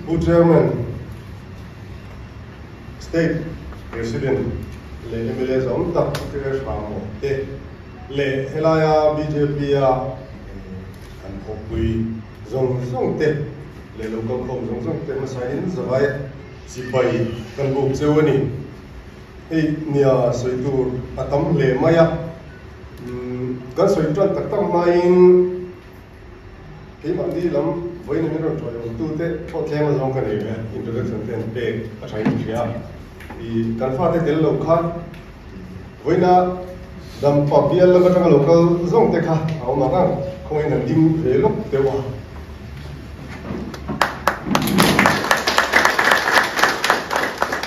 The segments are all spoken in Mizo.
Pu Chairman, State President leh mla zawng tak Pu KS Hramawh te leh helaia BJP-a kan thawkpui zawng zawng te leh lo kalkhawm zawng zawng te hmasain zavai sipai kan buk cheu a ni. Hei nia sawi tur a tam hle mai a, kan sawi tan tak tak hmain Keimahni lam vawiin min rawn ṭawih awmtute pawh tlem a zawng ka nei ve, introduction te an pek a ṭhain ka hria. I kan fate tel lo kha vawiina dampa bial lam aṭanga lo kal zawng te kha a awm ang ang, khawngaihin an ding ve lawk deuh a.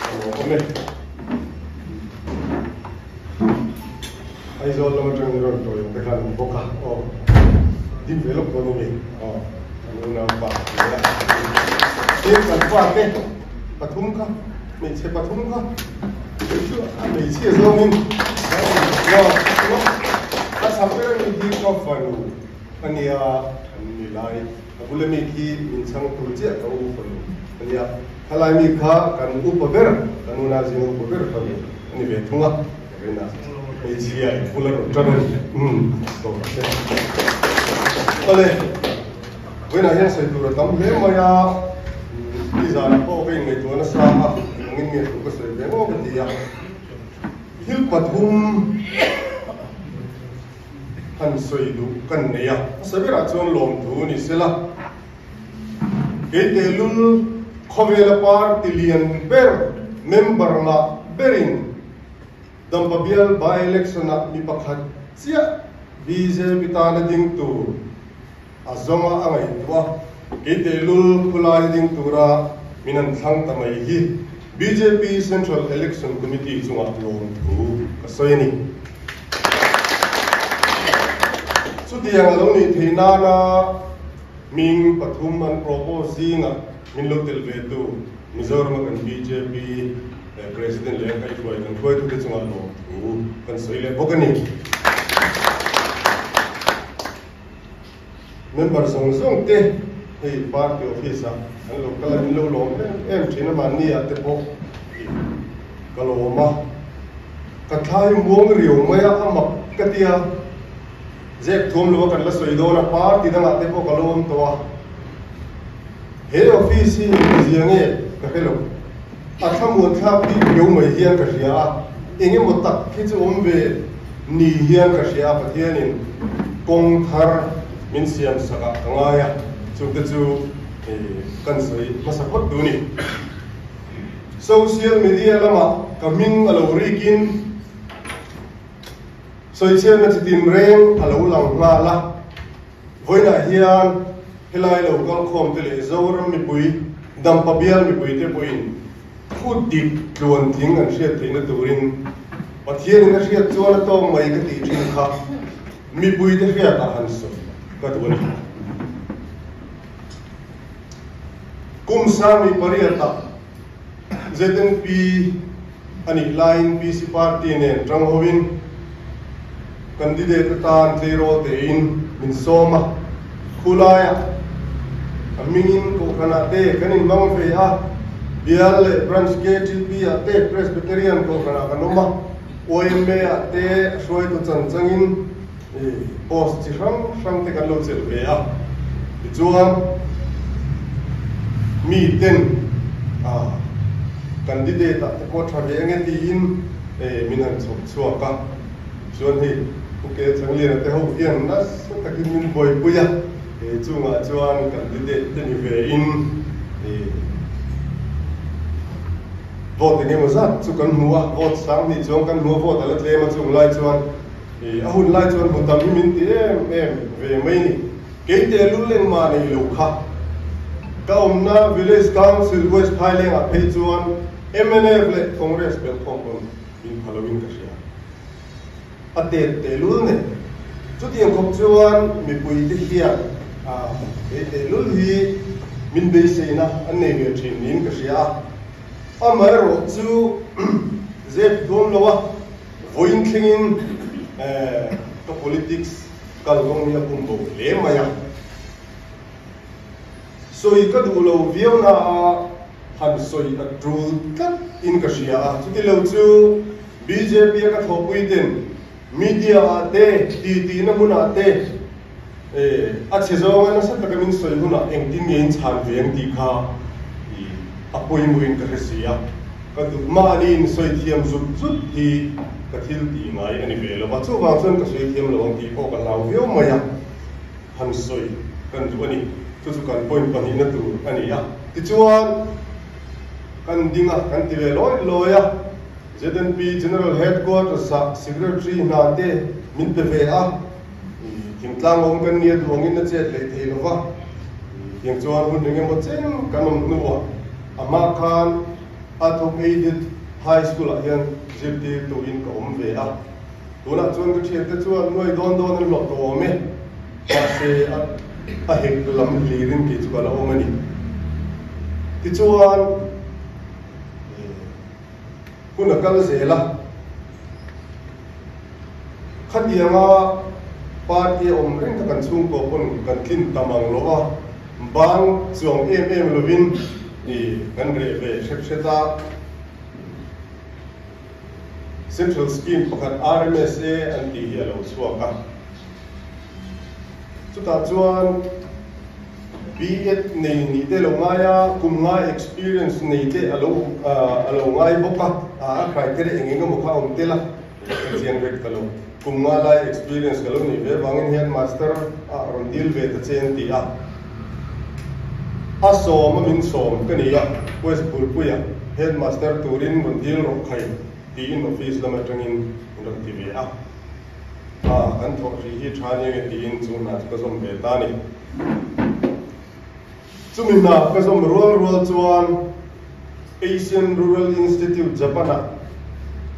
A lawmawm e. Aizawl lam atangin rawn tawih te khan an bawk a, aw ding ve lawk dawn a ni, aw kan unau pa a ni a. Tin kan pa te pathum kha, hmeichhe pathum kha, kei chu a hmeichhia zawngin a chhak ber a ni khi ka fanu a nia, an ni lai a bula mi khi min chhang tur chiah ka u fanu a nia, khalai mi kha kan upa ber, kan unau zinga upa ber fanu a ni ve thung a. Hmeichhia in phul a rawn tan a ni. Umm tawp a che. Awle, vawiinah hian sawi tur a tam hle mai a, nizanah pawh ka inngaihtuah nasa a, engin nge thu ka sawi ve maw ka ti a. Thil pathum han sawi duh kan nei a, hmasa berah chuan lawmthu ni sela, kei tehlul khawvela party lian ber member ngah berin Dampa bial by-election ah mi pakhat chiah bjp tana ding tur a zawnga a ngaihtuah a, kei tehlul khulai ding tura min an thlang ta mai hi bjp Central Election Committee chungah lawmthu ka sawi a ni. Chutiang a lo nih theih nana hming pathum an propose zingah min lo tel ve tu Mizorama kan bjp President leh an kaihhruai kan hruaitute chungah lawmthu kan sawi leh bawk a ni. Member zawng zawng te hei party office ah an lo kal a, min lo lawm em em thin a, mahni ah te pawh ka lawm a, ka thlai muang riau mai a, a mak ka ti a, zep thuam lo a kan la sawi dawn a, party dangah te pawh ka lo awm tawh a, he office hi engtizia nge ka hre lo. A thlamuan thlak bik riau mai hian ka hria a, eng emaw tak hi chu awm ve ni hian ka hria a, Pathianin kawng thar min siam sak ah ka ngai a, chungte chu kan sawi hmasa phawt duh ni. Social media lamah ka hming a lo rikin sawichhiatna chitin reng a lo lang nghal a, Vawiinah hian helai lo kalkhawm te leh Zoram mipui, Dampa bial mipui te pawhin thu dik tluan tling an hriat theihna turin Pathianin a hriat chuan a tawng mai ka tih thin kha mipui te hriatah han sawi ka duh a ni. Kum sami pariatah ZNP a nih laiin PC Party nen tang hovin candidate atan tleirawl tein min sawm a, khulaiah a hmingin kohhranah te kan inhmang ve a, bial leh branch KTP ah te Presbyterian kohhranah kan awm a, YMA ah te a hruaitu chan changin post chi hrang hrang te kan lo chelh ve a, tichuan mi ten candidate ah te pawh tha ve ange tiin min han chhawp chhuak a, chuan hei Pu Ke Changliana te ho hian nasa takin min buaipui a, chungah chuan candidate te ni ve in vote eng emaw zat chu kan hmu a, vote sang hnih chuang kan hmu a, vote a la tlem a chung lai chuan. A hun lai chuan hmu tam hi min ti em em ve mai ni. Kei tehlul engmah nei lo kha. Ka awmna Village Council West Phaileng ah phei chuan mnf leh Congress belhkhawm pawn min pha loin ka hria. A tet tehlul nei. Chutiang khawp chuan mipui te hian kei tehlul hi min beiseina an nei ve thin niin ka hria a. Amaherawh chu zep thuam lo a. Vawiin thlengin ka politics kal kawng hi a bum bo hle mai a. Sawi ka duh lo viau na a han sawi a tul tlat in ka hria a, chuti lo chu bjp a ka thawhpui ten media ah te, titi na hmun ah te a chhe zawng a nasa taka min sawi hun ah engtin nge in chhan ve ang tih kha a pawimawh in ka hre si a, ka duh mahni in sawi thiam zut zut hi ka thil tih ngai a ni ve lo va, chuvang chuan ka sawi thiam lo ang tih pawh ka hlau viau mai a. Han sawi kan duh a ni. Chu chu kan point pahnihna tur a ni a. Tichuan, kan ding a, kan ti ve lawi lawi a. ZNP General Headquarters-ah Secretary hna te min pe ve a. Thingtlang awm kan nia duh angin a chet leh thei lo va. Tiang chuan hun eng emaw chen kan awm hnuah a hma khan a thawk aided high school-ah hian zirtirtuin ka awm ve a. Tunah chuan ka thiante chuan nuai dawn dawn an hlawh tawh awm e, mahse a hek lam hlirin kei chu ka la awm a ni. Tichuan hun a kal zel a, khatianga party a awm reng kha kan chhungkaw pawn kan tlin tam ang lo a, bang chuang em em lovin kan reh ve hret hret a. Central Scheme pakhat RMSA an tih hi a lo chhuak a. Chutah chuan B.Ed nei nih te lo ngai a, kum ngai experience nei te a lo a lo ngai bawk a, a criteria eng eng emaw kha a awm tel a, ka chiang vek ta lo. Kum nga lai experience ka lo neih ve vangin headmaster ah rawn deal ve ta che an ti a. A sawm a min sawm ka ni a, West Bulpuia headmaster turin rawn deal rawh khai tiin office lam atangin min rawn ti ve a. A, kan thawh hrih hi tha nia nge tiin chu hna chu ka zawm ve ta a ni. Chumi hna ka zawm rual rual chuan Asian Rural Institute Japan-ah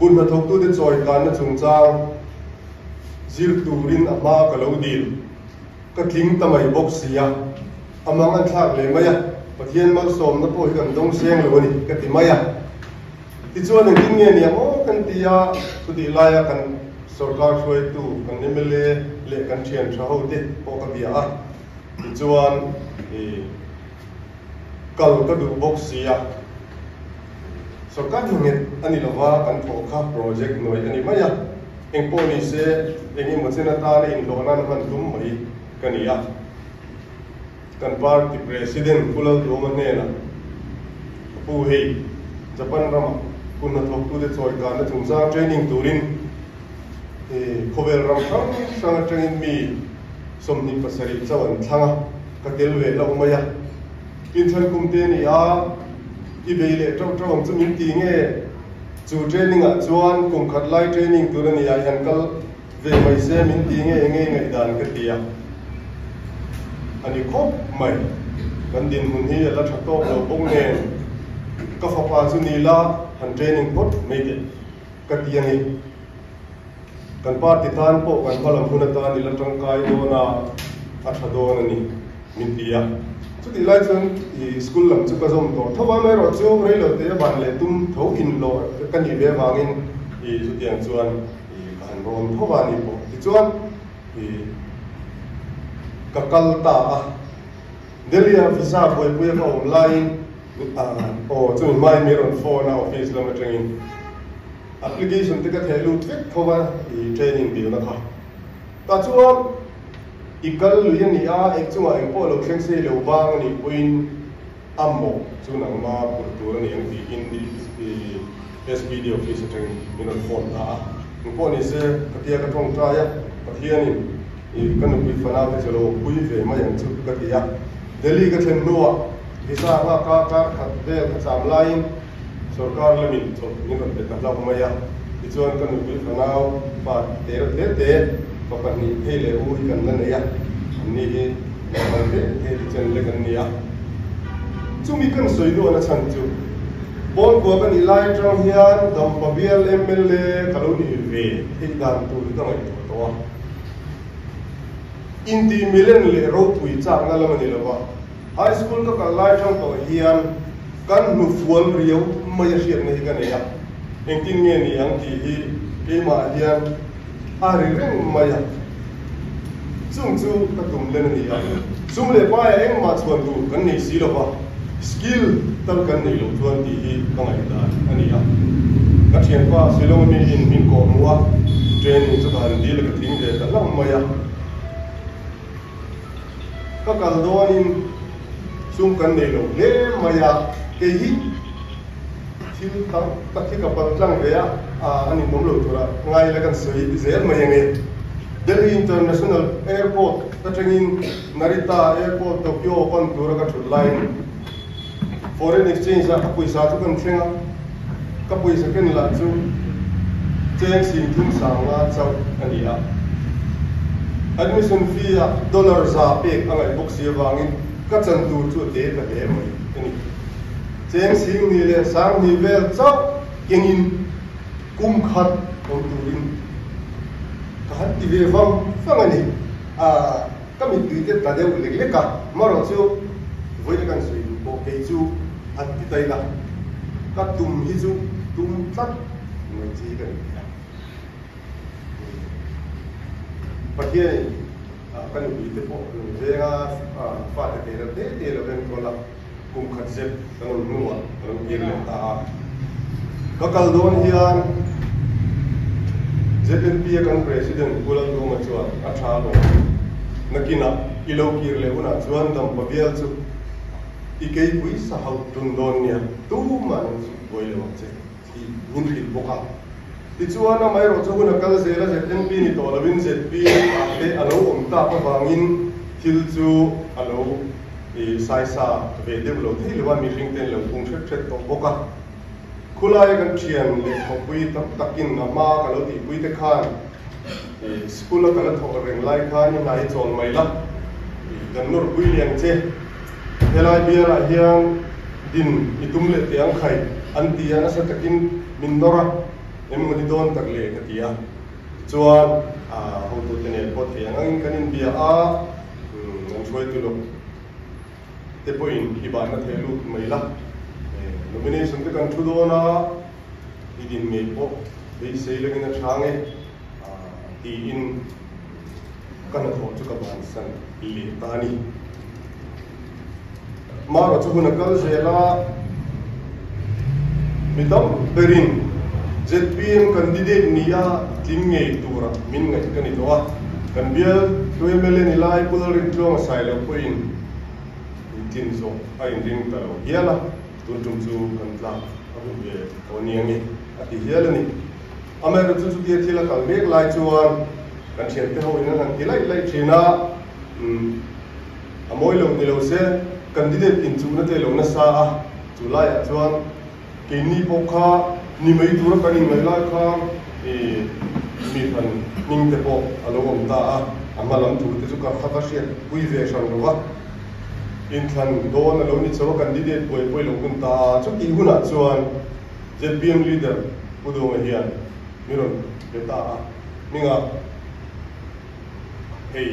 kut hnathawktute chawi kanna chungchang zir turin a hma ka lo dil. Ka tling ta mai bawk si a, a mang an thlak leh mai a, Pathian malsawmna pawh hi kan dawng seng lo a ni ka ti mai a. Tichuan engtin nge niang aw kan ti a, chutih laia kan sorkar hruaitu, kan mla leh kan thian tha ho te pawh ka bia a, tichuan ih kal ka duh bawk si a, sorkar hna nghet a ni lova kan thawh kha project hnuai a ni mai a. Engpawh ni se, eng emaw chen atana inhlawh nan hman tum mai ka ni a. Kan party president Pu Lalduhawma hnenah, Ka pu hei, Japan ramah kun hnathawktute chawikanna chungchang training turin khawvel ram hrang hrang atangin mi 27 chauh an thlang a, ka tel ve hlauh mai a. Inthlan kum te ni a, i bei leh tauh tauh ang chu min ti nge? Chu training ah chuan kum khat lai training tur a ni a, i han kal ve mai se min ti nge enge i ngaihdan ka ti a, a ni khawp mai. Kan dinhmun hi a la tha tawk lo bawk nen ka fapa chu ni la han training phawt mai teh ka ti a ni. Kan party tan pawh kan hmalam hun atan i la tangkai dawn a, a tha dawn a ni, min ti a. Chutih lai chuan i school lam chu ka zawm tawh tho a, amaherawhchu rei lo te van leh tum tho inhlawh ka nih ve avangin i chutiang chuan i ka han rawn tho va ni pawh. Tichuan i ka kal ta a, Delhi-a visa buaipuia ka awm laiin aw chumi hmain min rawn phone a office lam atangin. Application te ka theh lut vek tho a i training dilna kha. Tah chuan i kal lui a ni a, eng chungah eng pawh lo thleng sei lo bang a nih pawhin a mawh chu nangma purh tur a ni ang tiin i SPD office atangin min rawn phone ta a. Eng pawh ni se ka tia ka tawngtai a, Pathianin i ka nupui fanau te chu lo pui ve mai ang chu ka ti a. Delhi ka thlen hnuah visa nghaka kar khat vel ka cham laiin, Sorkar lamin chawlh min rawn pe ta hlauh mai a, tichuan ka nupui fanau pa te reuh te te, pa pahnih phei leh u hi kan la nei a, anni hi naupang te te ti chen lek an ni a. Chumi kan sawi duhna chhan chu Bawlkua ka nih lai atang hian Dampa bial mla ka lo nih ve theih dan tur hi ka ngaihtuah tawh a. Intih milen leh ropui chakna lam a ni lo va. High school ka kal lai tang tawh hian kan hnufual riau mai a hriatna hi ka nei a, engtin nge ni ang tih hi keimah hian a ri reng mai a. Chung chu ka tum len a ni a, sum leh paia engmah chhuan tur kan nei si lova, skill tal kan neih loh chuan tih hi ka ngaihdan a ni a. Ka thianpa Shillong miin min kawh hmuh a, training chu ka han dil a ka tling ve ta hlauh mai a. Ka kal dawnin sum kan nei lo hle mai a, kei hi thil tam tak hi ka pal tlang ve a, a ninawm lo tura ngai ila kan sawi zel mai ange. Delhi International Airport atangin Narita Airport Tokyo pan tura ka thut laiin foreign exchange ah ka pawisa chu kan thleng a, ka pawisa ken lah chu cheng 30 sanga chauh a ni a. Admission fee ah dollar 100 pek a ngaih bawk si avangin ka chan tur chu a te ta hle mai a ni. Cheng 20 leh 2000 vel chauh kengin kum khat awm turin ka han ti ve vang vang a ni. Ka mittui te tla deuh lek lek a, marawh chu vawiin kan sawi duh pawh kei chu han ti ta ila, ka tum hi chu tum tlat mai chi ka ni thei a. Pathianin ka nupui te pawh lo veng a, fate te reuh te te lo enkawl a, kum khat zet kan awm hnuah ka lo kir leh ta a. Ka kal dawn hian ZNP a kan President Pu Lalduhawma chuan a tha alawm. Nakinah i lo kir leh hunah chuan dampa bial chu i keipui sa hauh ṭun dawn nia, tumah an zuk buai lo ang che tih min hrilh bawk a. Tichuan amaherawh chu hun a kal zel a, ZNP ni tawh lovin ZPM ah te a lo awm tak avangin thil chu a lo saisa ve deuh lo thei lo a, mihring ten lo pung hret hret tawh bawk a. Khulai kan thian leh thawhpui tam takin a hma ka lo tihpui te khan school a ka la thawh reng lai khan i hna hi chawl mai la, kan nawrpui liang che. Helai bialah hian din i tum leh teh ang khai an ti a, nasa takin min nawr a, engmaw ni dawn tak le ka ti a. Tichuan hotute nen pawh thei ang angin kan inbia a, an hruaitu lawk te pawhin i bahna thei lut mai la. Nomination te kan thu dawn a, i din ngei pawh beisei langin a chhang e tiin ka hnathawh chu ka bansan leh ta a ni. Marawh chu hun a kal zel a, mi tam berin zpm candidate nia tling ngei tura min ngaih ka ni tawh a, kan bial tu mla ni lai Pu Lalrintluanga Sailo pawhin intlin zawh a inring ta lo hial a, tun tum chu kan tlak a hun ve tawh nia nge a ti hial a ni. Amaherawhchu chu chutia thil a kal mek lai chuan kan thiante ho in an han ti laih laih thin a, umm a mawi lo ni lo se candidate inchuhna te lo nasa a, chu laiah chuan keini pawh kha ni mai tura kan inngaih lai khan ih mi hran hming te pawh a lo awm ta a, a hma lam thu te chu ka kha ka hriat pui ve hran lo va, inthlan dawn a lo ni chho a candidate buai pawh i lo hun ta a, chutih hunah chuan zpm leader Pu Duhawma hian mi rawn be ta a, hminga hei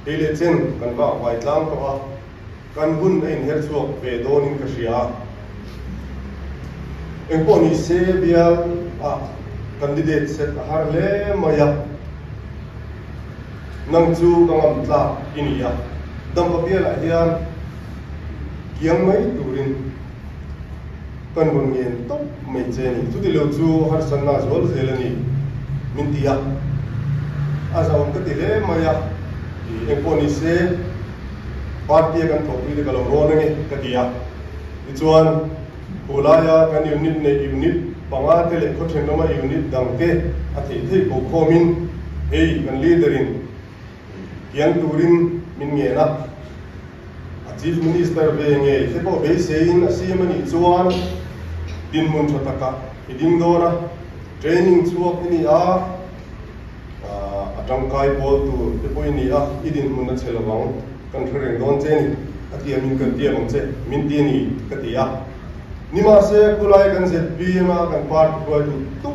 hei leh chen kan vak vai tlang tawh a, kan hun a inher chhuak ve dawnin ka hria a. Engpawh ni se bial a candidate set a har hle mai a, nang chu ka ngam tlak i ni a, dampa bialah hian kiang mai turin Kan rawn ngen tawp mai che a ni. Chuti lo chu harsatna zual zel a ni min ti a, a zahawm ka ti hle mai a, engpawh ni se party a kan thawhpui te ka lo rawn ange ka ti a. Tichuan Khulaia kan unit neih unit panga te leh khawthenawma unit dang te a theih theih ko khawmin hei kan leader in Kiang turin min ngen a, a Chief Minister ve ngei te pawh beiseiin a siam a nih chuan dinhmun tha takah i ding dawn a, training chhuak i ni a, a tangkai pawl tur te pawh i ni a, i dinhmun a che lo ang, kan hre reng dawn che ni, a tiamin kan tiam ang che, min ti a ni ka ti a. Nimahse, khulai kan zpm a kan party hruaitu tu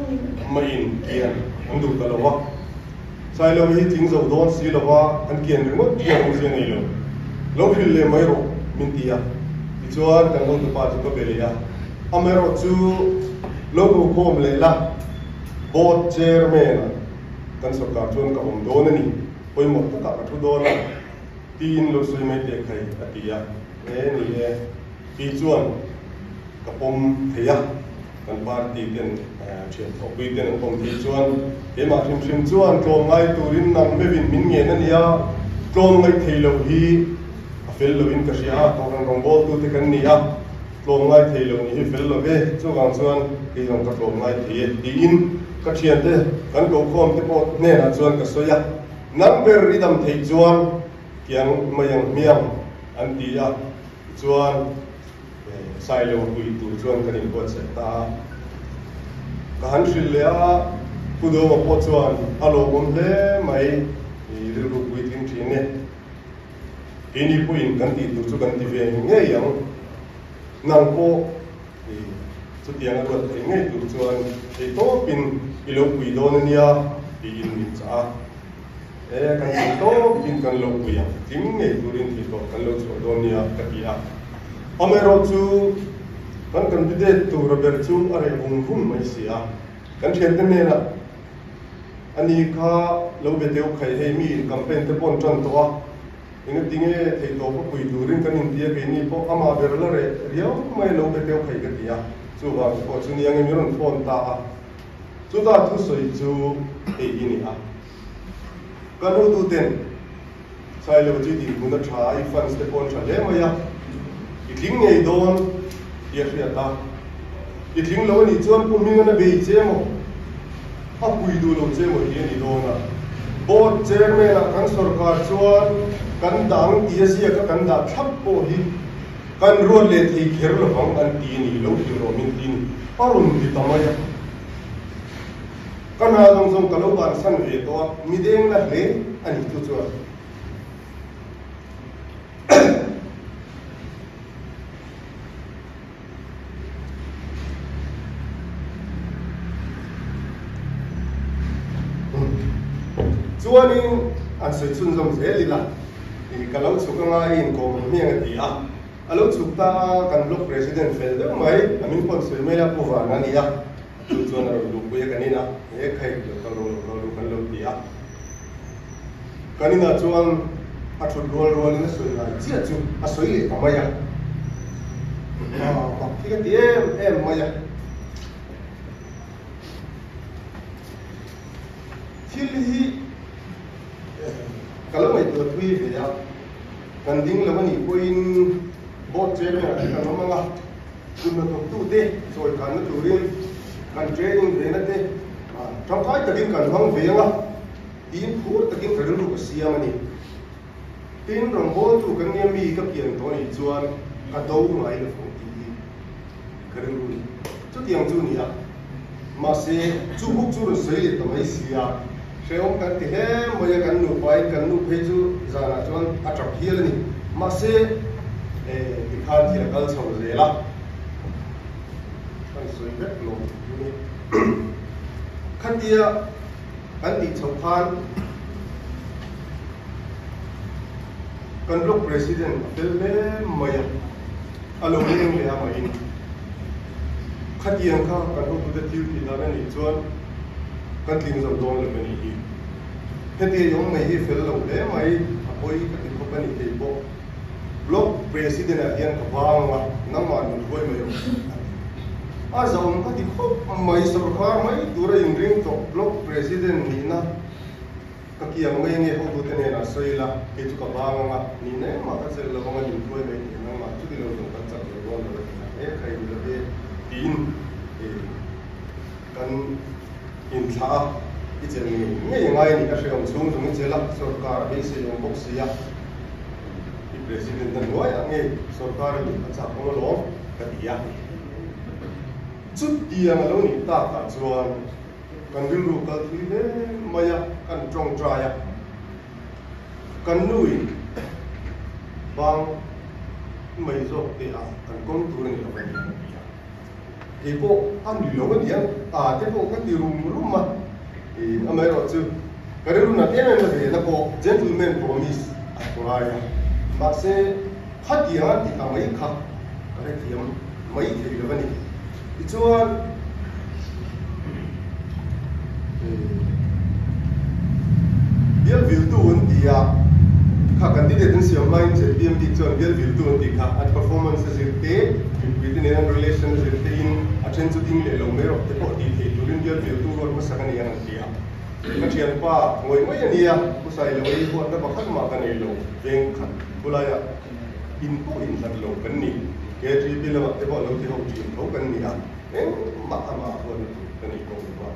maiin kian an duh ta lo a. Sailo hi tling zo dawn si lova an kian ringawt hian awmzia nei lo. Lo hrilh leh mai rawh min ti a. Tichuan kan hotupa chu ka be leh a. Amaherawh chu lo ko khawm leh la, Board Chairman-ah kan sorkar chuan ka awm dawn a ni. Pawimawh takah ka thu dawn a, tiin lo sawi mai teh khai a ti a. E ni e, kei chuan ka pawm thei a, kan party ten thian thawhpui ten an pawm thei chuan keimah hrim hrim chuan tlawm ngai turin nang meuhin min ngen a nia, tlawm ngaih thei loh hi a fel loin ka hria a, kohhran rawngbawltute kan ni a, tlawm ngai thei loh ni hi fel lo ve, chuvang chuan kei zawng ka tlawm ngai thei e tiin ka thiante kan kohkhawm te pawh hnenah chuan ka sawi a, nang ber i dam theih chuan kiang mai ang hmiang an ti a, tichuan Sailo pui tur chuan kan inbuatsaih ta a, ka han hrilh leh a, Pu Dawma pawh chuan a lawmawm hle mai i rilru puitling thin e. Keini pawhin kan tih tur chu kan ti ve ngei ang. Nang pawh i chutiang a ruat thei ngei tur chuan thei tawpin i lo pui dawn a nia tiin min chah a. E, kan thei tawpin kan lo pui ang, tling ngei turin thei tawp kan lo chhuah dawn nia ka ti a. Amaherawhchu kan candidate tura ber chu a reh vung vung mai si a. Kan thiante hnenah A ni kha lo be deuh khaih hei mi in campaign te pawh an tan tawh a, engati nge theihtawp a pui turin kan inti a keini pawh amah ber la reh riau mai lo be deuh khaih ka ti a, chuvang te pawh chu ni angin min rawn phone ta a, chuta thusawi chu hei hi ni a, ka nu tu ten Sailo chu i dinhmun a tha a, i fans te pawh an tha hle mai a, i tling ngei dawn tih a hriat a, i tling lo a nih chuan Pu Hmingan a bei che maw, a pui duh lo che maw tih a ni dawn a, Board Chairman ah kan sorkar chuan kan dang tih a ziak a kan dah thlap pawh hi kan ruat leh thei kher lovang an ti a ni, lo hrilh rawh min ti a ni, a rawn ti ta mai a. Ka hna zawng zawng ka lo bansan ve tawh a, mi deng la hle a ni chu chuan. Chuanin an sawi chhunzawm zel ila, ka lo chhuk anga i inkawm ang hmiang a ti a. A lo chhuk ta a, kan block president fel deuh mai, a min pawn sawi mai a, Pu Vana a ni a. Chu chuan a rawn luhpui a kan inah he khai lo kal rawh lo kal ru kan lo ti a. Kan inah chuan a thut rual rualin a sawi ngai chiah chu a sawi leh ta mai a. Mak hi ka ti em em mai a. Thil hi ka lo ngaihtuah thui ve a, kan ding lo a nih pawhin board chairman ah te kan awm ang a. Kut hnathawktute chawikanna turin kan training vena te tangkai takin kan hmang ve ang a, tiin phur takin ka rilru ka siam a ni. Tin, rawngbawltu kan nia mi ka pian tawh anih chuan ka do ngai lo fo tih hi ka rilru ni. Chutiang chu ni a, mahse chu buk chu rawn sawi leh ta mai si a, hrehawm kan ti hle mai a, kan nupain kan nu phei chu zanah chuan a tap hial a ni. Mahse. Tikhan thil a kal chho zel a, kan sawi vek lo chu ni. Khatia kan tih chhoh khan kan block president a fel hle mai a, a lo leng leh a mahin khatiang kha kan hotute thil tih dan a nih chuan kan tling zo dawn lo a nih hi. Hetia i awm mai hi fel lo hle mai, a pawi ka ti khawp a ni thei bawk. Block President ah hian ka vang a, nangmah min hruai mai rawh a ti. A zawm ka ti khawp mai, sawrkar mai tura inring tawh Block President nihna ka kiang mai nge hotute hnenah sawi ila, kei chu ka vang anga, nihna engmah ka chelh lo anga min hruai mai teh nangmah chuti lo zawng kan chak lo dawn lo a ti a, he khai ni love tiin kan inthlah a, i chelh ngei ngei ngai a ni, ka hrehawm chhung zawng i chelh a, sawrkar a beisei awm bawk si a. I president a hnuaiah nge sorkar a nih a chak awm alawm ka ti a. Chutiang a lo nih takah chuan kan rilru kal thui hle mai a, kan tawngtai a. Kan nuin bang mai zawk teh ah kan kawng tur a ni lo a ni ka ti a. Kei pawh a ni lo a nia, a te pawh ka ti rum rum a, amaherawh chu ka rilru nat em em a ve na pawh gentleman promise a ngai a, mahse khatiang a ti ta mai kha ka hrethiam mai thei lo a ni. Tichuan Bial viltu an ti a, kha candidate an siam hmain zpm bik chuan bial viltu an tih kha an performance a zir te, mipuite nen an relation a zir te in a then chu ding leh lo mai rawh te pawh tih theih turin bial viltu ruat hmasak a ni ang an ti a. Ka thianpa ngawih mai a nia, Pu Sailoa i huatna pakhat mah ka nei lo, veng khat khulaiah in pawh inhlat lo kan ni, KTP lamah te pawh lo ti ho thin tho kan ni a, engmah amah huatna tur ka nei bawk lo va.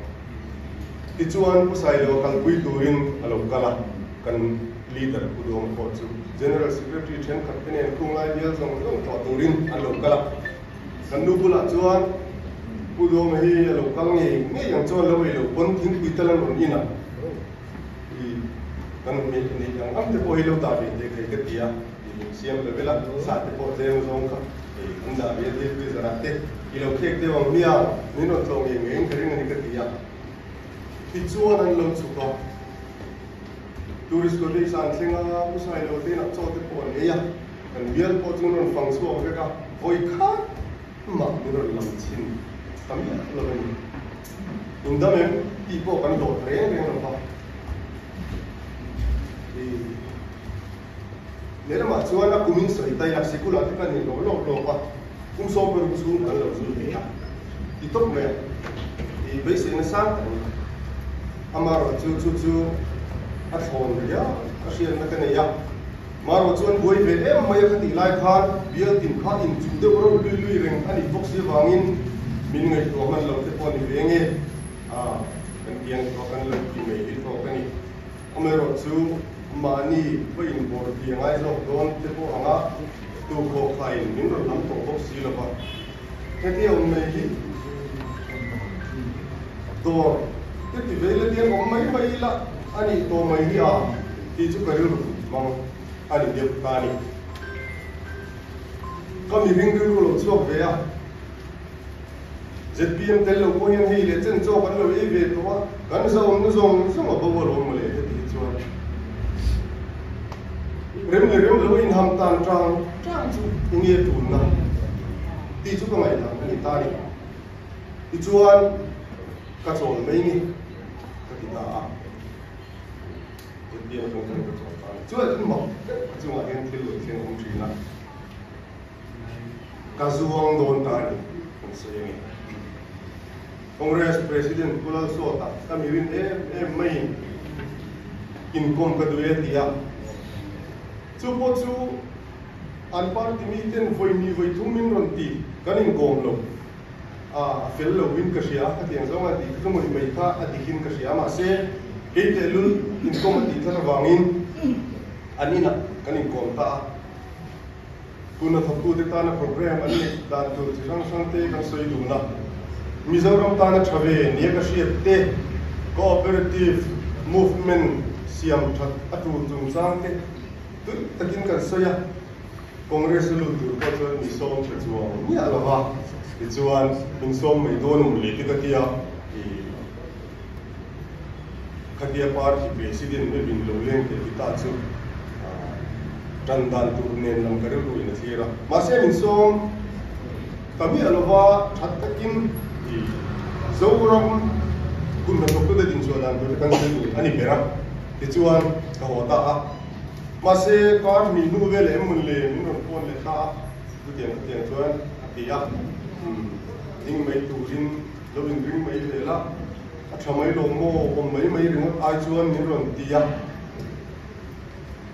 Tichuan Pu Sailoa kalpui turin a lo kal a, kan leader Pu Duang pawh chu General Secretary thenkhat te nen khunglai bial zawng zawng tlawh turin an lo kal a. Kan nu bulah chuan Pu Duang hi a lo kal ngei ngei ang chuan lo ei lo pawn thingpui tal an rawn in a, i kan hmeh neih ang ang te pawh hi lo dah ve teh thei ka ti a, i min siam lo ila sa te pawh tlem zawng kha ei an dah ve a deep freezer ah te i lo khek deuh ang hmiang min rawn tlawh ngei ngeiin ka ring a ni ka ti a. Tichuan an lo chhuk a, tourist cottage ah an thleng a, Pu Sailo te inah chaw te pawh an ei a, kan bial pawh chu an rawn fang chhuak vek a, vawi khat mah min rawn lam chhin ta miah lo a ni. In dam em tih pawh kan hlawh ta reng reng lo va. Lehlamah chuan a kumin sawi ta ila sikul ah te kan inhlawh lawk lawk a, kum 60 chhung kan lo zui thei a ti tawp mai a, i beiseina sang tak a ni. Amaherawhchu chu chu a thlawn riau a hriatna ka nei a, marawh chuan buai ve em mai a ka tih lai khan bial tin kha inchuh deuh reuh lui lui reng a nih bawk si avangin min ngaihtuah hman lo te pawh a ni ve nge a, kan piang tawh kan lo ti mai hi tawk a ni. Amaherawhchu, mahni va inbawr ti a ngai zawk dawn te pawh anga tukhawk khain min rawn lam tawh bawk si lo va. Hetia awm mai hi dawr te ti vei la tiang awm mai mai ila a nih tawh mai hi a tih chu ka rilru mang a ni deuh ta a ni. Ka mihring rilru lo chhuak ve a. Zpm tel lo pawh hian hei leh chen chaw kan lo ei ve tawh a, kan zahawmna zawng zawng a bo alawm mawle heti hi chuan rem leh rem lo inham tan tang tang chu enge tunna tih chu ka ngaihdan a ni ta a ni. Tichuan ka chawl mai ni ka ti ta a, zpm atang chuan ka chawl ta a ni. Chuan mak deuh ka chungah hian thil lo thleng awm thin a. Ka zuang dawn ta a ni, kan sawi a ni. Congress President Pu Lalsawta ka mi rin em em maiin inkawm ka duh e ti a. Chu pawh chu an party miten vawi hnih vawi thum min rawn ti, kan inkawm lo. A fel lo in ka hria, khatiang zawng a tih kha mawih mai kha a dik in ka hria. Mahse, kei tehlul inkawm a tih tlat avangin an inah kan inkawm ta a. Tuna thawktute tana programme an neih dan tur chi hrang hrang te kan sawi dun a, Mizoram tana tha ve nia ka hriat te, Cooperative Movement siam that a tul chungchang te tui takin kan sawi a, Congress a lut tur pawh chuan mi sawm tha chuang miah lo va, tichuan min sawm mai dawn awm le te ka tia i Khatia party president meuhin lo leng teh ti ta chu tan dan tur nen lam ka rilru in a thlir a. Mahse min sawm ta miah lova that takin i Zoram hun hnathawktute dinchhuah dan tur te kan sawi tur a ni ber a, tichuan ka haw ta a. Mahse kar hnih hnu vel em mawn le min rawn phone leh ta a, chutiang khatiang chuan a ti a, ding mai turin lo inring mai zel a. A tha mai lo maw? Awm mai mai ringawt ai chuan min rawn ti a.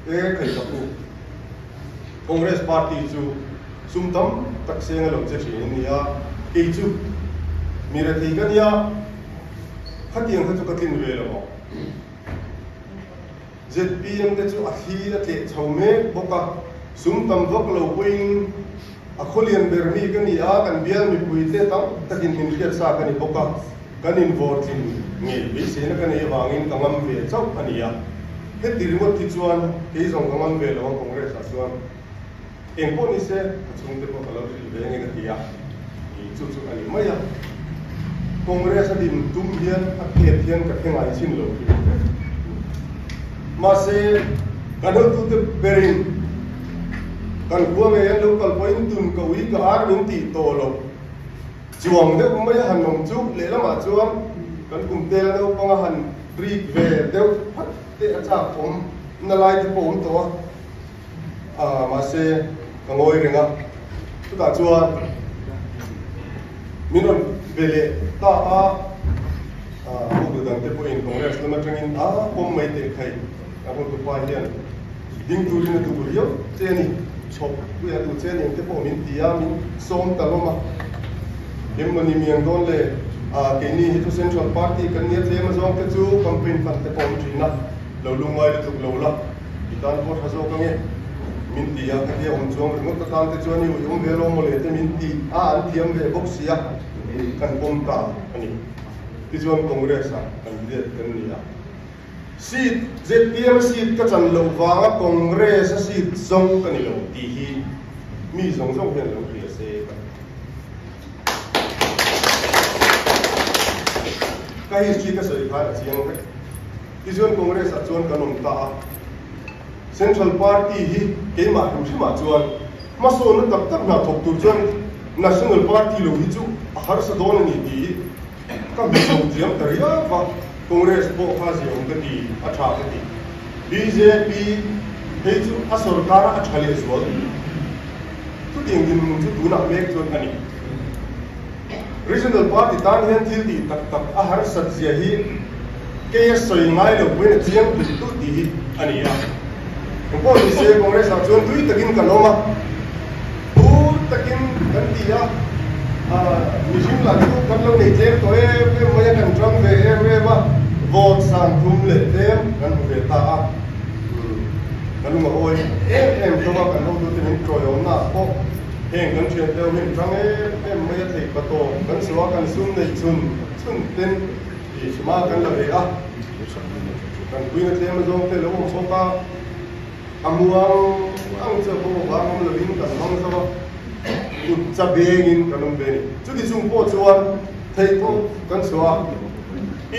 E khai ka pu, Congress party chu sum tam tak seng a lo che thin a ni a, kei chu mi rethei ka nia, khatiang kha chu ka tlin ve lo ang. Zpm te chu a thli a tleh chho mek bawk a, sum tam vak lo pawhin a khawlian ber mi ka ni a, kan bial mipui te tam takin min hriat sa ka ni bawk a, kan invawrtlin ngei beiseina ka nei avangin ka ngam ve chauh a ni a. Heti ringawt hi chuan kei zawng ka ngam ve lo ang Congress ah chuan eng pawh ni se ka chhungte pawh ka lo hrilh ve nge ka ti a, ih chu chu a ni mai a. Congress a din tum hian a phet hian ka hre ngai chin lo hrim hrim. Mahse, kan hotute berin kan khua ngei an lo kal pawhin tun ka ui ka ar min tih tawh lo chuang deuh mai a han awm chu lehlamah chuan kan kum tel naupanga han rik ve deuh phat te. te a chak awm na lai te pawh awm tawh a, ah mahse ka ngawi reng a, chutah chuan min rawn be leh ta a, ah hotu dang te pawhin Congress lam atangin a pawm mai teh khai a hotupa hian ding turin a duh riau che a ni, chhawp pui a duh che a ni ang te pawh min ti a, min sawm ta hlawm a. Emmawni miang dawn le, ah keini hi chu Central Party kan nia tlem a zawng te chu campaign fund te pawh awm thin a, lo lungngai lutuk lo la, i tan pawh tha zawk ange min ti a, khatia awm chuang ringawt atan te chuan i ui awm ve lo mawle te min ti a, an thiam ve bawk sia, kan pawm ta a ni. Tichuan Congress ah kan let kan ni a. Seat, zpm a seat ka chan loh vanga Congress a seat zawng ka ni lo tih hi mi zawng zawng hian lo hria se ka ti. Ka history ka sawi khan a chiang vek. Tichuan Congress ah chuan kan awm ta a, Central Party hi keimah hrim hrimah chuan hmasawnna tak tak hna thawk tur chuan National Party lo hi chu a harsa dawn a ni tih hi Ka hmu thiam ta riau va, Congress pawh kha ziaawm ka ti, a tha ka ti. Bjp hei chu a sorkar a tha leh zual. Chutiang dinhmun chu tunah mek chuan a ni. Regional Party tan hian thil tih tak tak a harsat zia hi kei a sawi ngai lo pawhin a chiang tulh tulh tih hi a ni a. Engpawh ni se Congress ah chuan tui takin kan awm a, phur takin kan ti a, mihring lah chu kan lo nei tlem tawh em em mai a, kan tang ve em em a, vote sang thum leh tlem kan hmu ve ta a, kan lung a awi em em hlawm a, kan hotute min tawiawmna ah pawh heng kan thian te ho hi an tang em em mai a, thei patawp kan chhuah a, kan sum neih chhun chhun ten tih hma kan la ve a. Kan puina tlem a zawng te lo awm bawk a, a muang ang chu a pawh vang awm lovin kan hmang zo a, kut cha bengin kan awm ve a ni. Chuti chung pawh chuan theih pawh kan chhuah a,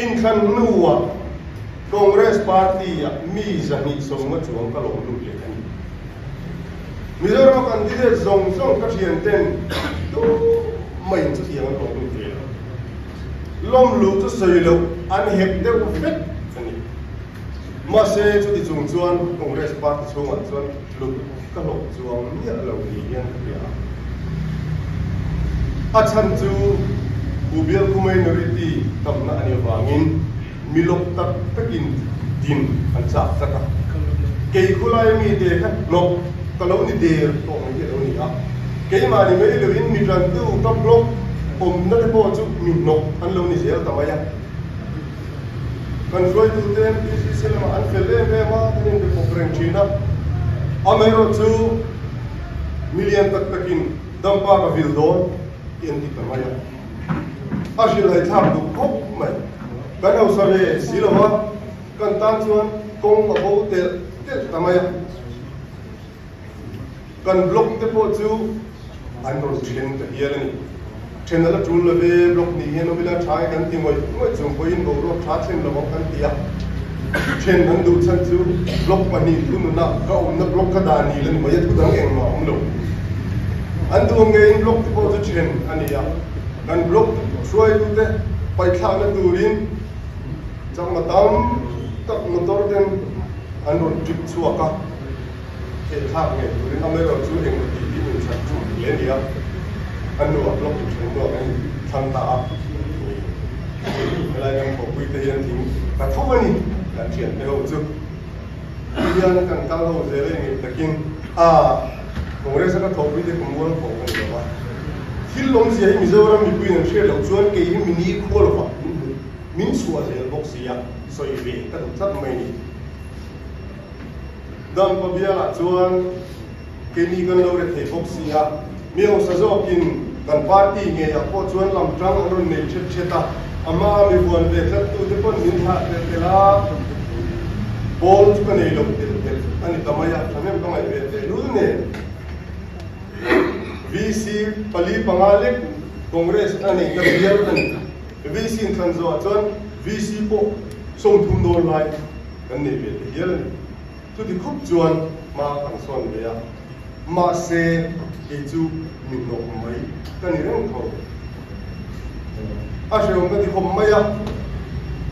inthlan hnuah Congress party ah mi 200 sawmnga chuang ka lawm lut leh a ni. Mizoram a candidate zawng zawng ka thian ten tu maiin chutiang an lawm lut ve lo. Lawm luh chu sawi loh an hek deuh vek a ni. Mahse chuti chung chuan Congress party chhungah chuan hlut ka hlawh chuang miah lo ni hian ka hria a. A chhan chu Pu Bialkhu minority tamna a nih avangin mi lawk tak takin din an chak tlat a. Kei khulai mite kha hnawk ka lo ni der tawh mai hi a lo ni a. Keimah ni mai loin mi tantu ka blog awmna te pawh chu mi hnawk an lo ni zel ta mai a. Kan hruaitute MPCC lamah an fel em em a, kan inbe pawp reng thin a. Amaherawhchu million tak takin dampa ka vil dawn tih an ti ta mai a. A hrilhai thlak duh khawp mai. Kan hausa ve si lo a, kan tan chuan kawng a bo telh telh ta mai a. Kan block te pawh chu an rawn then ta hial a ni. Then a la tul lo ve, block nih hian awm ila tha e kan ti ngawih ngawih chung pawhin boruak tha thlen lo ang kan ti a. Then an duh chhan chu block pahnih thu nunah ka awmna block kha dah ni la ni mai a, thu dang engmah a awm lo. An duh ang ngeiin block te pawh chu then a ni a. Kan block hruaitute paihthlakna turin chakma tam tak motor ten an rawn trip chhuak a. Thehthlak ngei turin amaherawh chu engmaw tih hi inchhan chu hle a ni a, a hnuah block inchhan hnuah kan inthlang ta a, helai kan thawhpui te hian thing ta tho a ni kan thiante ho chu. Tihian kan kal ho zel a inngei takin a Congress a ka thawhpui te kum mual pawh ka ni lo va, thil awmzia hi Mizoram mipuiin an hriat loh chuan kei hi mini khua lovah min hmu min chhuah zel bawk si a, sawi ve ka duh tlat mai a ni. Dampa bialah chuan keini kan lo re thei bawk si a, mi hausa zawkin kan party ngeiah pawh chuan lam tang an rawn nei thet thet a, a hmaa mi vuan ve tlattute pawn min thlah telh telh a, ball chu ka nei lo telh telh a ni ta mai a, thahnem ka ngaih ve tehlul nen. VC pali panga lek Congress a neihna bial a ni. VC inthlan zawhah chuan VC pawh 30 dawn lai kan nei ve ta hial a ni. Chuti khup chuan hma kan sawn ve a, mahse kei chu mi hnawk mai ka ni reng tho. A hrehawm ka ti khawp mai a.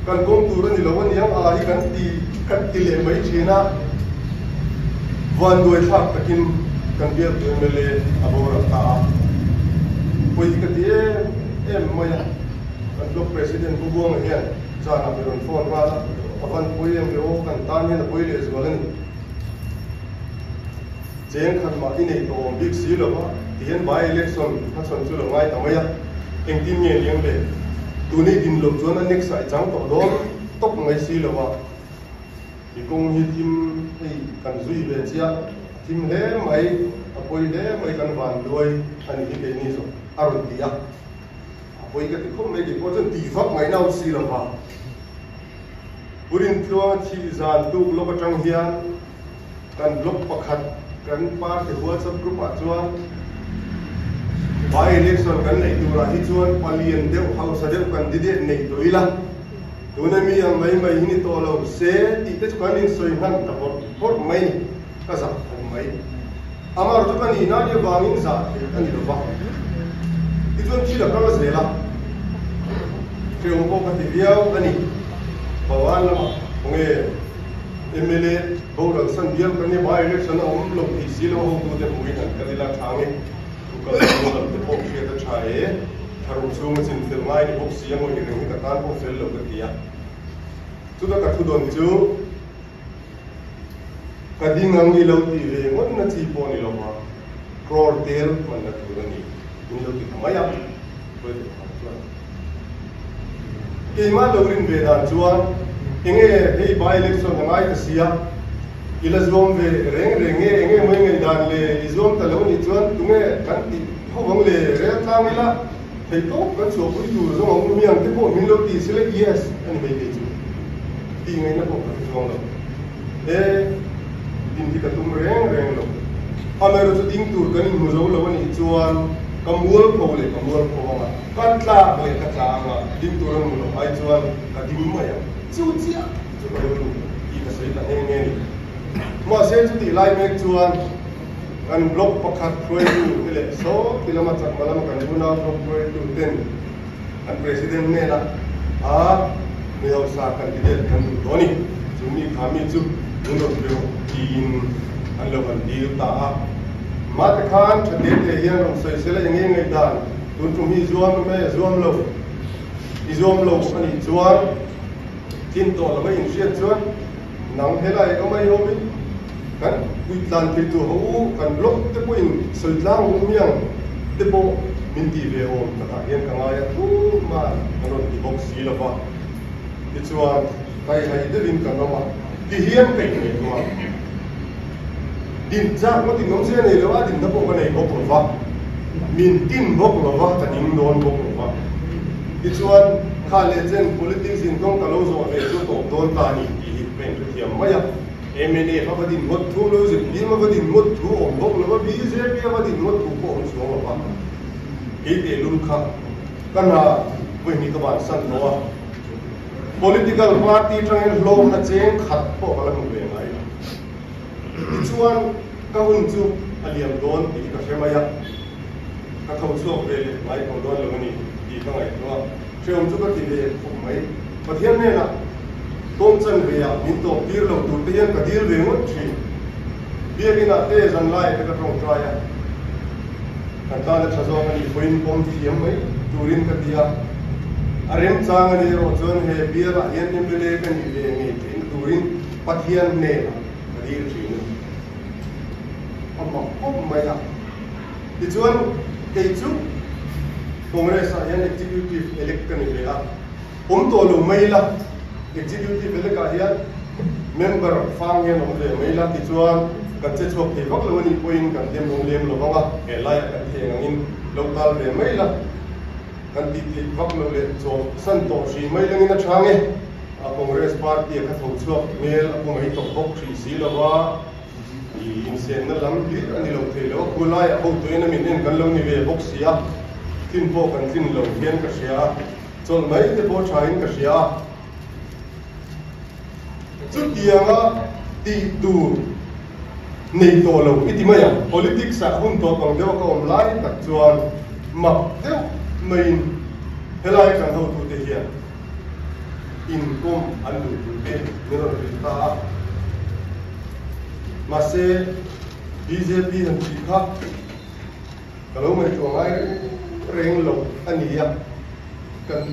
Kan kawng tur a ni lo a niang a hi kan ti kan ti leh mai thin a. Vanduai thlak takin kan bialtu mla a boral ta a. Pawi hi ka ti em em mai a. Kan block president Pu Buanga hian zanah mi rawn phone nghal a, a van pawi em ve aw, kan tan hian a pawi lehzual a ni. Cheng khat mah i nei tawh awm bik si lo va, ti hian by election hmachhawn chu lo ngai ta mai a, engtin nge liang le? Tun i din loh chuan a next ah i chang tawh dawn tawp mai si lo va, i kawng hi thim hei kan zui ve chiah, a thim hle mai, a pawi hle mai kan van duai a ni hi keini zawk a rawn ti a, a pawi ka ti khawp mai kei pawh chuan tih vak ngaihna awm si lo va. Purintluanga thih zan tuk lawk atang hian Kan blog pakhat kan party WhatsApp group ah chuan by election kan neih turah hi chuan palian deuh hausa deuh candidate neih tawh ila tuna mi ang mai mai hi ni tawh lo se tih te chu kan insawi hman ta bawrh bawrh mai ni ka zak khawp mai. Amar chu ka nihna nia vangin zah theih a ni lo va tichuan thil a kal zel a hrehawm pawh ka ti viau a ni. Bhavan lamah khawnge mla boral san bial kan nia by election a awm lo thei si lo a hotute hmuhin an kal ila tha nge thu kal chhung lam te pawh hriat a tha e tharum chhunga chin fel ngai ni bawk si a ngawih reng hi ka tan pawh fel lo ka ti a chuta ka thu dawn chu ka ding ang i lo tih ve ngawt na chi pawh ni lova crore tel hman na tur a ni in lo ti ta mai a hruaitu pakhat chuan Keimah lo rin ve dan chuan enge hei by election a ngai ta sia, i la zuam ve reng reng nge enge mawi ngaihdan le i zuam ta lo nih chuan tunge kan tih ho vang le rel tlang ila thei tawp kan chhuahpui tur zawng ang u miang te pawh min lo ti sila yes a ni mai kei chu tih ngaihna pawh ka hre chuang lo e din hi ka tum reng reng lo. Amaherawhchu ding tur kan inhmu zo lo a nih chuan ka mualpho leh ka mualpho anga ka tlak leh ka tla anga ding tur an hmu loh ai chuan ka ding mai ang. Chu chiah chu ka lo duh tih ka sawi ta nghe nghe a ni. Mahse chutih lai mek chuan kan block pakhat hruaitu te leh saw ti lama chakma lama kan unau block hruaitu ten an president hnenah a mi hausa candidate kan duh tawh a ni. Chu mi kha mi chu min rawn pe rawh tiin an lo han dil ta a. Mate khan tha te te hian rawn sawi sela eng nge ngaihdan tun tum hi i zuam em a zuam lo i zuam lo a nih chuan thin tawh lo a inhriat chuan nang helai awm a i awm in kan puitlan thei tur ho u kan block te pawhin sawi tlang ru miang te pawh min tih ve awm takah hian ka ngai a tumah an rawn ti bawk si lo va tichuan kaihai deuhin kan awm a ti hian ka inngaihtuah a. Din chak ngawt in awmzia nei lo a, dinna pawh ka nei bawk lo va, min tin bawk lo va, ka ning dawn bawk lo va. Tichuan, kha leh chen politics in kawng ka lo zawh ve chu a tawp dawn ta a ni tih hi ka inhrethiam mai a. Mnf a va din ngawt thu lo, zpm a va din ngawt thu awm bawk lo va, bjp a va din ngawt thu pawh awm chuang lo va. Kei tehlul kha ka hna vawihnih ka bansan tawh a, political party tangin hlawmna cheng khat pawh ka la hmu ve ngai lo. Tichuan, ka hun chu a liam dawn tih hi ka hre mai a, ka tho chhuak ve leh ngai tho dawn lo a ni tih ka ngaihtuah a, hrehawm chu ka ti ve khawp mai. Pathian hnenah kawng chan ve ah min tawp tir lo tur te hian ka dil ve ngawt thin. Biakinah te zanlaiah te ka tawngtai a, kan tana tha zawk a nih pawhin pawm thiam mai turin ka ti a. A remchang a nih erawh chuan he bialah hian mla ka nih ve ngei theihna turin Pathian hnenah ka dil thin a ni. A mak khawp mai a. Tichuan, kei chu Congress ah hian Executive elect ka ni ve a. Awm tawh lo mai ila, Executive elect ah hian member fang hian awm ve mai ila. Tichuan, kan che chhuak thei vak lo a nih pawhin kan dem awm lem lo vang a, he laiah kan theng angin lo tal ve mai ila. Kan tih theih vak lo leh chaw san tawh hrih mai langin a tha nge. A Congress party a kha tho chhuak hmel a pu mai tawh bawk hrih si lo va, i insenna lam hlir a ni lo thei lo a, khu laiah hotuin a min en kan lo ni ve bawk si a, tlin pawh kan tlin lo hian ka hria a, chawlh mai te pawh thain ka hria a. Chutianga tih tur nei tawh lo i ti mai ang. Politics ah hun tawp ang deuh a ka awm lai tak chuan mak deuh maiin helai kan hotute hian. Inkawm an duh tur te min rawn hrilh ta a. Mahse, bjp han tih kha ka lo ngaihtuah ngai reng lo a ni a, kan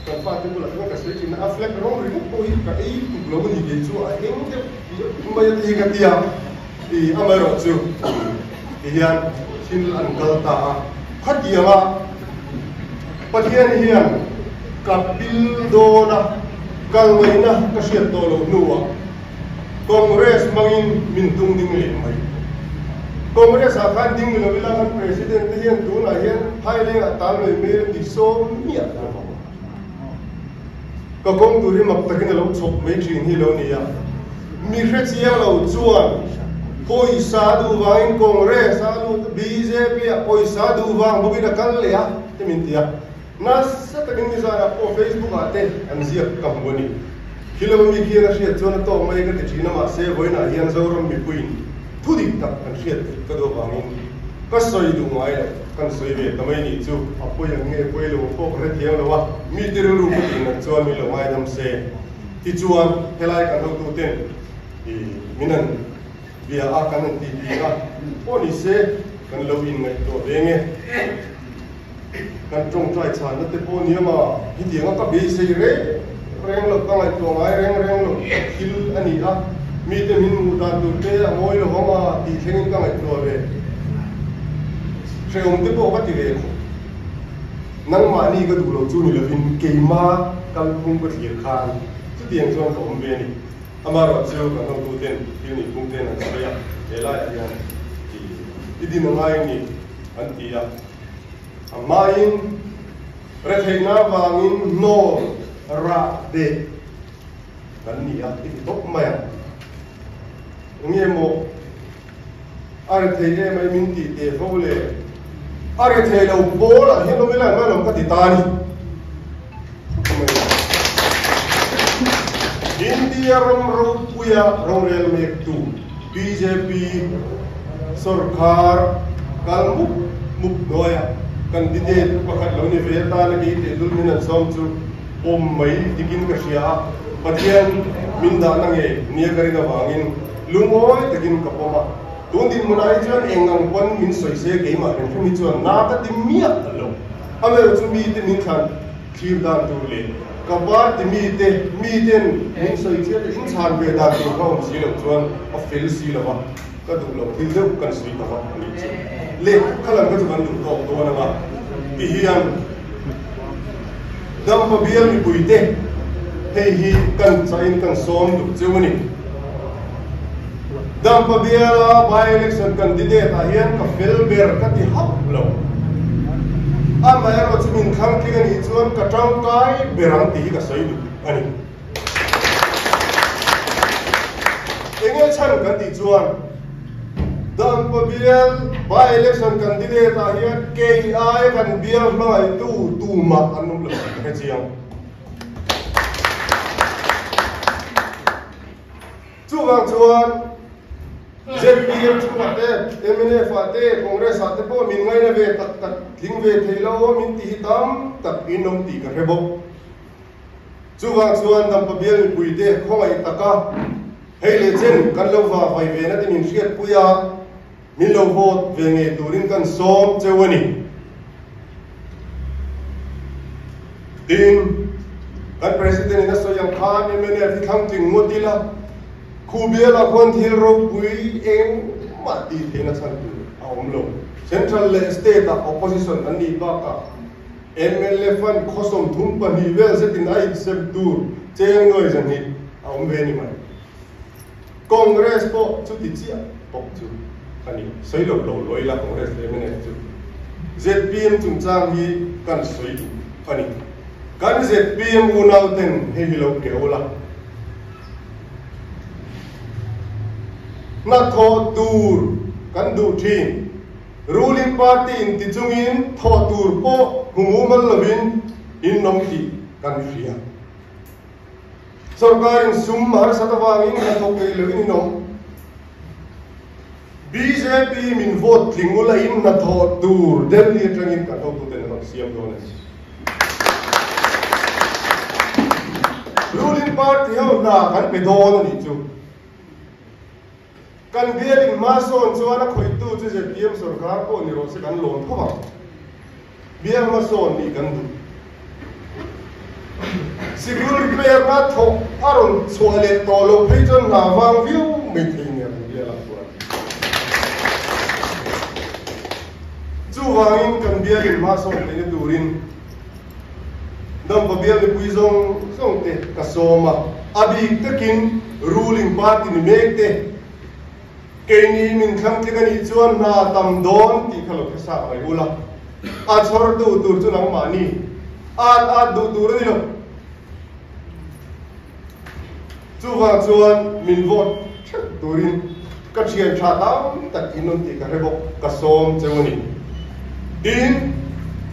kan fate bulah chuan ka sawi thin a, a flag rawng ringawt pawh hi ka ei tuk lo a ni kei chu a eng deuh mai a ti hi ka ti a, i amaherawhchu ti hian thil an kal ta a, khatianga Pathian hian ka pil dawn a, kal ngaihna ka hriat tawh loh hnuah Congress hmangin min tung ding leh mai. Congress ah khan ding lo ila kan President te hian tunah hian Phailengah tal mai hmel a ti sawm miah lo vang. Ka kawng tur hi mak takin a lo chhawp mai thin hi lo ni a. Mi hrechiang lo chuan pawisa duh vangin Congress a lut a, bjp ah pawisa duh vang bawkin a kal leh a ti min ti a. Nasa takin nizanah pawh Facebook ah te an ziak ka hmu a ni. Khilo mi khian a hriat chuan a tawk mai ka ti thin a mahse vawiinah hian Zoram mipuiin thu dik tak an hriat ka duh avangin ka sawi duh ngai lo, kan sawi ve ta mai nih chu a pawi ang nge pawi lo pawh ka hrethiam lo a, mite rilru ka tih nat chuan min lo ngaidam se. Tichuan helai kan hotuten min an bia a, kan an tih bik a, pawh ni se kan lo inngaihtuah ve nge. Kan tawngtai chhanna te pawh nia ma, hetianga ka beisei reng reng loh, ka ngaihtuah ngai reng reng loh thil a ni a, mite min hmuh dan tur te a ngawi lo vang a tih thlengin ka ngaihtuah ve. Hrehawm te pawh ka ti ve khawp. Nangmahni ka duh loh chu ni lovin keima kalphung ka thlir khan chutiang chuan ka awm ve a ni. Amaherawhchu kan hotuten thil nihphung ten an sawi a, he laiah hian i din a ngai a ni an ti a. A hmain retheihna avangin hnawl rah beh kan ni a, i ti tawp mai ang. Enge maw a rethei em ai min tih teh fo le? A rethei lo pawl ah hian awm ila engmah lo ka ti ta a ni. India ram ropuia rorel mektu bjp sorkar kal mup mup hnuaia candidate pakhat lo ni ve atana kei tehlul min an sawm chu pawm mai dikin ka hria a, Pathian min dahna nge nia ka rin avangin lungawi takin ka pawm a, tun dinhmunah hi chuan eng ang pawn min sawi se keimah hrim hrim hi chuan na ka ti miah lo. Amel chu mite min thlan thlir dan tur leh ka party mite miten min sawi chiat a inchhan ve dan tur kha awm si loh chuan a fel si lo va, ka duh loh thil deuh kan sawi ta vak a nih chu. Le khalam kha chu kan duh tawk dawn anga ti hian Dampa bial mipuite hei hi kan chahin kan sawm duh cheu a ni. Dampa biala by-election candidate ah hian ka fel ber ka ti hauh lo. Amaherawh chu min thlang tling a nih chuan ka tangkai ber ang tih hi ka sawi duh a ni. Enge chhan kan tih chuan Dampa bial by-election candidate ah hian kei aia kan bial hmangaihtu tumah an awm lo tih ka hrechiang. Chuvang chuan zpm chhungah te, mnf ah te, Congress ah te pawh min ngaina ve tak tak, tling ve thei lo min ti hi tam tak in awm tih ka hre bawk. Chuvang chuan Dampa bial mipui te khawngaih taka hei leh chen kan lo va vai ve na te min hriatpui a, min lo vote ve ngei turin kan sawm cheu a ni. Tin, kan President in a sawi ang khan mnf hi thlang tling ngawt ila, khu bialah khuan thil ropui engmah tih theihna chhan tur a awm lo. Central leh State ah opposition an nih bakah mla fund khaw 32 vel zetin a insem tur cheng nuai 200 a awm ve ni mai. Congress pawh chuti chiah bawk chu a ni. Sawi lo lo lawi la Congress leh mnf chu. Zpm chungchang hi kan sawi duh a ni. Kan zpm unau ten hei hi lo keu la. Hnathawh tur kan duh thin. Ruling party in ti chungin thawh tur pawh hmu mumal lovin in awm tih kan hria. Sorkarin sum harsat avangin hnathawk thei loin in awm. Bjp min vote tling ula in hnathawh tur Delhi atangin kan hotuten an rawn siam dawn a ni. Ruling party ho hna kan pe dawn a nih chu. Kan bialin hma sawn chuan a khawihtu chu zpm sorkar pawh ni rawh se kan lawm tho ang. Bial hmasawn nih kan duh. Sikul repair-na thawk a rawn chhuah leh tawh loh phei chuan hna vang viau mai thei nia kan bialah chuan. Chuvangin kan bialin hmasawn theihna turin Dampa bial mipui zawng zawng te ka sawm a, a bik takin ruling party ni mek te Keini min thlang tling a nih chuan hna tam dawn tih kha lo hre sak mai ula, a chhawrtu tur chu nangmahni at at duh tur a ni lo. Chuvang chuan min vote theuh turin ka thian tha tam tak in awm tih ka hre bawk, ka sawm cheu a ni. Tin,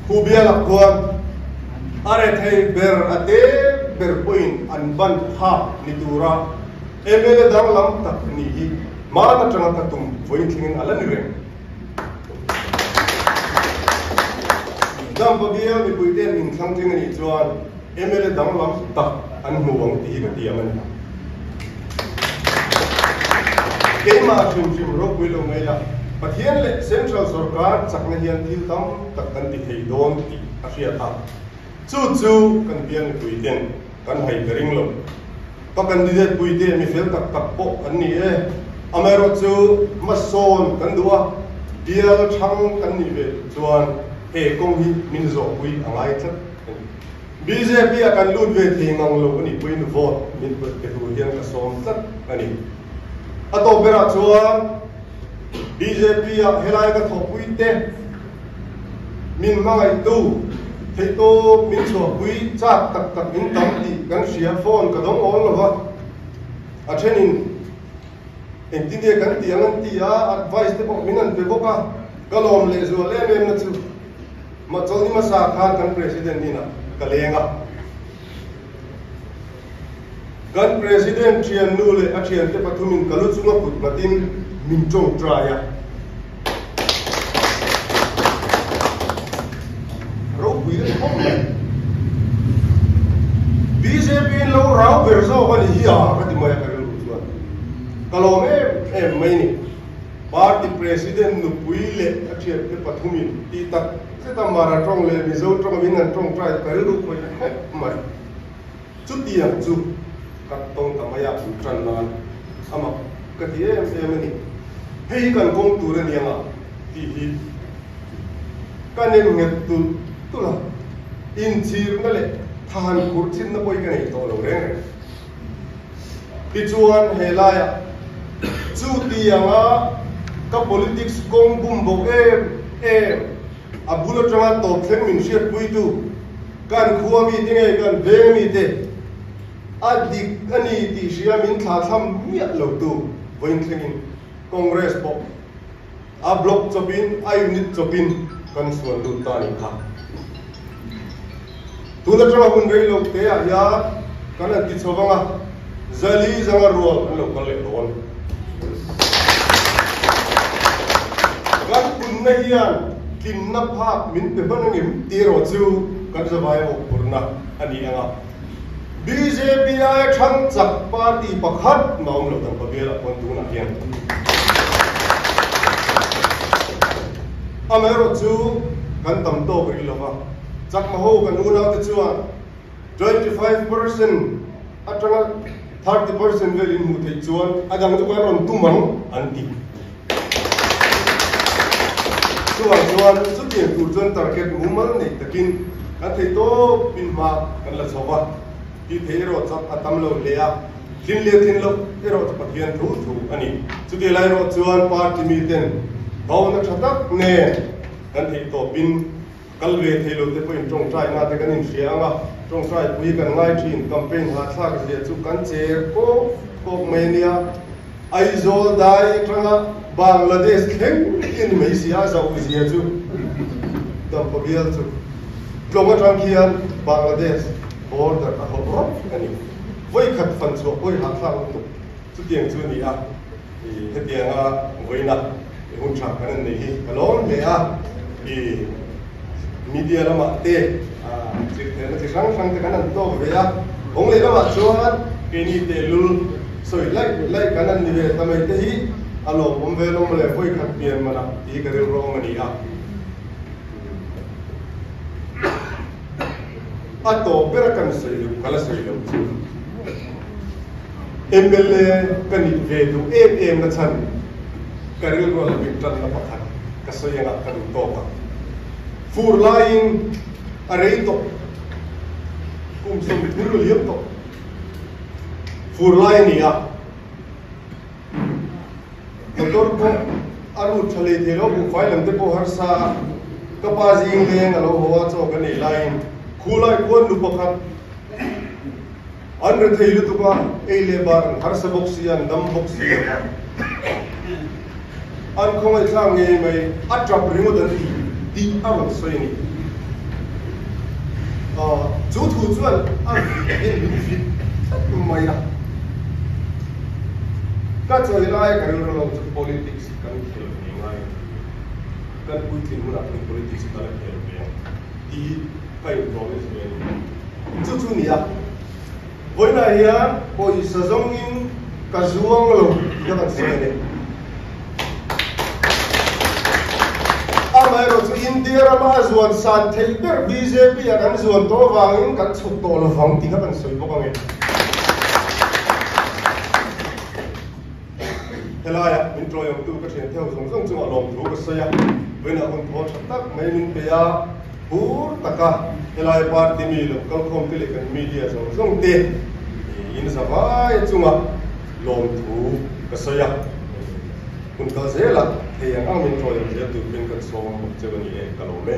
khu bialak khuan a rethei ber a te ber pawhin an ban phak ni tura MLA danglam tak nih hi hman atanga ka tum vawiin thlengin a la ni reng. Dampa bial mipuite'n min thlang tling a nih chuan MLA danglam tak an hmu ang tih hi ka tiam a ni. Keimah hrim hrim ropui lo mai la, Pathian leh Central sorkar chakna hian thil tam tak kan ti thei dawn tih a hriat a, chu chu kan bial mipuite'n kan hai ka ring lo. Ka candidate puite mi fel tak tak pawh an ni e. Amaherawhchu hmasawn kan duh a, bial thang kan nih ve duh chuan he kawng hi min zawhpui a ngai tlat a ni. Bjp ah kan lut ve thei ngang lo a nih pawhin vote min pe tur hian ka sawm tlat a ni. A tawp berah chuan bjp ah helai ka thawhpui te, Min hmangaihtu, theihtawp min chhuahpui chak tak tak in tam tih kan hria phone ka dawng awl lo va, a thenin engtin nge kan tih ang an ti a, advice te pawh min an pe bawk a, ka lawm leh zual em em na chu Machawlh hmasa khan kan President inah ka leng a, kan President thiannu leh a thiante pathumin ka lu chunga kut nghatin min tawngtai a. Ropui a ni khawp mai. Bjp in lo rau ber zawk a ni hi a ka ti mai a ka rilru chuan. Ka lawm em em mai ni. Party President nupui leh a thiante pathumin tih tak zeta Mara tawng leh Mizo tawng min an tawngtai ka rilru khawih khawp mai. Chutiang chu ka tawng ta mai a, an tan nan a mak ka ti em em a ni. Hei hi kan kawng tur a niang a tih hi ka nem nghet tulh tulh a, inchhirna leh thahan khur thinna pawh hi ka nei tawh lo reng reng. Tichuan he laiah chutianga ka politics kawng bum bawk em em a bul atanga tawp thleng min hriatpuitu, Kan khua mite nge kan veng mite a dik a ni tih hria min thla thlam miah lo tu vawiin thlengin Congress pawh a block chawpin a unit chawpin kan suan lut ta nih kha. Tun atanga hun rei lo te ah hian kan han ti chho vang a, Zali zanga rual an lo kal leh dawn. Kan punna hian tlinna phak min pe hman angem tih erawh chu kan zavai mawhphurhna a ni ang a. Bjp aia thang chak party pakhat mah awm lo dang pabialah pawn tunah hian. Amaherawhchu kan tam tawk rih lova, chakma ho kan unaute chuan 25% atanga 30% vel in hmuh theih chuan a dang chu kan rawn tum ang an ti. Chuvang chuan chutiang tur chuan target mumal nei takin kan thei tawp in hma kan la chho va, tih theih erawh chak a tam lo hle a, thin leh thin loh erawh chu Pathian thu thu a ni. Chutih lai erawh chuan party miten bauna tha tak nen kan theih tawpin Kal ve thei lo te pawhin tawngtai te kan inhria ang a, tawngtai pui kan ngai thin, campaign hahthlak zia chu kan cher kawk kawk mai a nia. Aizawl dai atanga Bangladesh thleng hi a ni mai si a, zoh zia chu Dampa bial chu tlawng atang khian Bangladesh border a hawlh rawp a ni. Vawikhat fan chhuah pawh hi hahthlak lutuk chutiang chu a ni a, hetianga vawiina I hun tha kan an nei hi ka lawm hle a, i media lamah te zirtirna chi hrang hrang te kan han tawk ve a. Kawng leh lamah chuan keini tehlul sawi laih laih kan han ni ve ta mai te hi a lawmawm ve lawm le vawi khat pian manah tih hi ka rilru awm a ni a. A tawp bera kan sawi loh ka la sawi loh chu mla ka nih ve duh em em na chhan ka rilru a lo intanna pakhat ka sawi angah ka duh tawk a. Fur laiin a rei tawh kum 30 a liam tawh. Fur lai a ni a, motor pawh a lut tha leh thei lo, buhfai lam te pawh harsa a, ka pa zing leng a lo haw a, chaw ka nei laiin khulai khuan nu pakhat an re thei lutuk a, ei leh bar an harsa bawk si a, an dam bawk si a, an khawngaihthlak ngei mai, a tap ringawt an ti tih a rawn sawi a ni. Chu thu chuan a vit hian min vit tlat mai a. Ka chawi laia ka rilru lo chu politics kan khel ve ngai a ni. Kan puitlin hunah khan politics ka la khel ve ang tih ka in promise ve a ni. Chu chu nia, vawiinah hian pawisa zawngin ka zuang lo tih kha kan sawi a ni. Amaherawh chu India rama a zuan san theih ber bjp ah kan zuan tawh avangin kan chhuk tawh lovang tih kha kan sawi bawk ang e. Helaiah min tawihawmtu ka thian theuh zawng zawng chungah lawmthu ka sawi a, vawiinah hun thaw tha tak mai min pe a, hur taka helai party mi lo kalkhawm te leh kan media zawng zawng te in zavai chungah lawmthu ka sawi a, hun kal zelah thei ang ang min tawihawm zel tur pawhin kan sawm bawk cheu a ni e, ka lawm e.